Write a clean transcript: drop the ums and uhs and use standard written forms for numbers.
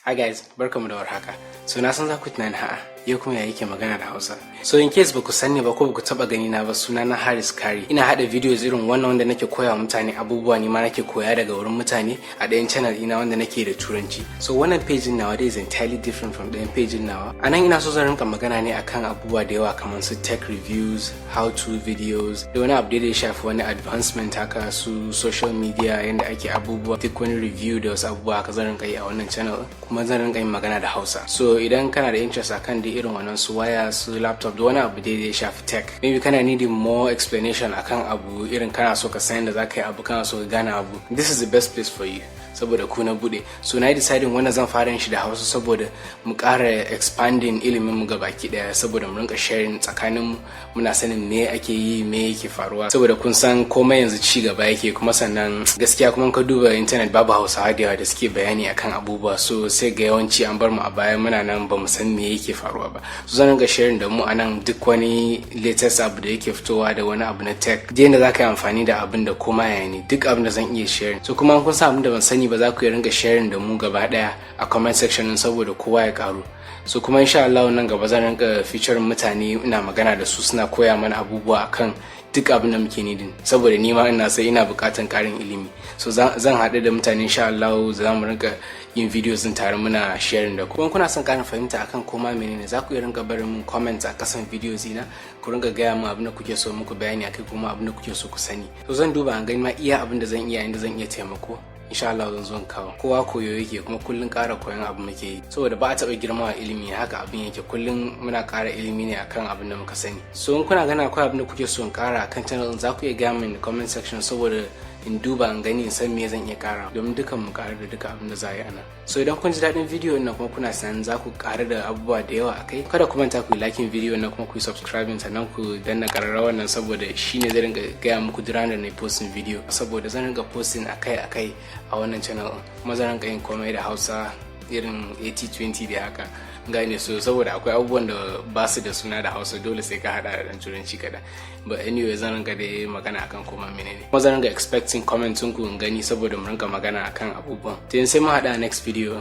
Hi guys, barkamu da warhaka. So na san za ku tunani, ha'a, yau kuma ya yake magana da Hausa? So in case ba ku sani ba ko ba ku taba gani na ba, suna na Haris Kari. Ina hada videos irin wannan wanda nake koya wa mutane abubuwa, ni ma nake koya daga wurin mutane a ɗayan channel ina wanda nake da Turanci. So wannan page nawa dai is entirely different from ɗayan page nawa. A nan ina so zan rinka magana ne akan abubuwa da yawa kamar su tech reviews, how to videos, da wani abu da ya shafi wani advancement haka, su social media, yanda ake abubuwa, duk wani review da wasu abubuwa haka zan rinka yi a wannan channel, kuma zan rinka yin magana da Hausa. So idan kana da interest akan da irin wannan, su waya, su laptop, da wani abu da ya shafi tech, maybe kana needing more explanation akan abu, irin kana so ka san da zaka yi abu, kana so ka gane abu, this is the best place for you, saboda ku na bude. So na yi deciding wannan zan fara yin shi da Hausa saboda mu ƙara expanding ilimin mu baki daya, saboda mu rinka sharing tsakanin mu, muna sanin me ake yi, me yake faruwa, saboda kun san komai yanzu ci gaba yake. Kuma sannan gaskiya kuma ka duba internet, babu Hausawa da yawa da suke bayani akan abubuwa, so sai ga yawanci an bar mu a baya, muna nan ba mu san me yake faruwa ba. So zan rinka sharing da mu anan duk wani latest abu da yake fitowa da wani abu na tech, da yanda za ka yi amfani da abin da koma yaya ne, duk abin da zan iya sharing. So kuma kun san abin da ban sani ba, za ku rinka sharing da mu gaba daya a comment section din, saboda kowa ya karu. So kuma insha Allah nan gaba zan rinka featuring mutane, ina magana da su, suna koya mana abubuwa akan duk abin da muke needing, saboda ni ma ina sai ina bukatan karin ilimi. So zan haɗu da mutane, insha Allah za mu rinka yin videos din tare, muna sharing da ku. Kuma kuna son karin fahimta akan koma menene, za ku iya rinka barin mun comments a kasan videos ina, ku rinka gaya mun abin da kuke so muku bayani akai, kuma abin da kuke so ku sani. So zan duba an gani ma iya abin da zan iya, inda zan iya taimako, insha Allah zan zo in kawo. Kowa koyo yake, kuma kullun ƙara koyon abu muke yi, saboda ba a taɓa girma a ilimi. Haka abin yake, kullun muna ƙara ilimi ne akan abin da muka sani. So in kuna gana akwai abin da kuke so in ƙara akan channel, za ku iya gaya min in the comment section, saboda in duba in gani, in san me zan iya kara, domin dukan mu ƙara da duka abin da za a yi ana. So idan kun ji daɗin video na kuma kuna sanin za ku ƙara da abubuwa da yawa akai, kada ku manta ku yi liking video na, kuma ku yi subscribing, sannan ku danna ƙararrawar nan, saboda shine zai ringa gaya muku duk ranar na posting video, saboda zan ringa posting akai-akai a wannan channel, kuma zan ringa yin komai da Hausa, irin 80-20 da haka gane. So saboda akwai abubuwan da ba su da suna da Hausa, dole sai ka hada da dan Turanci kaɗan. But anyway, zan rinka da magana akan koma menene, kuma zan rinka expecting comment ku in gani, saboda mu rinka magana akan abubuwan. To sai mu hada next video.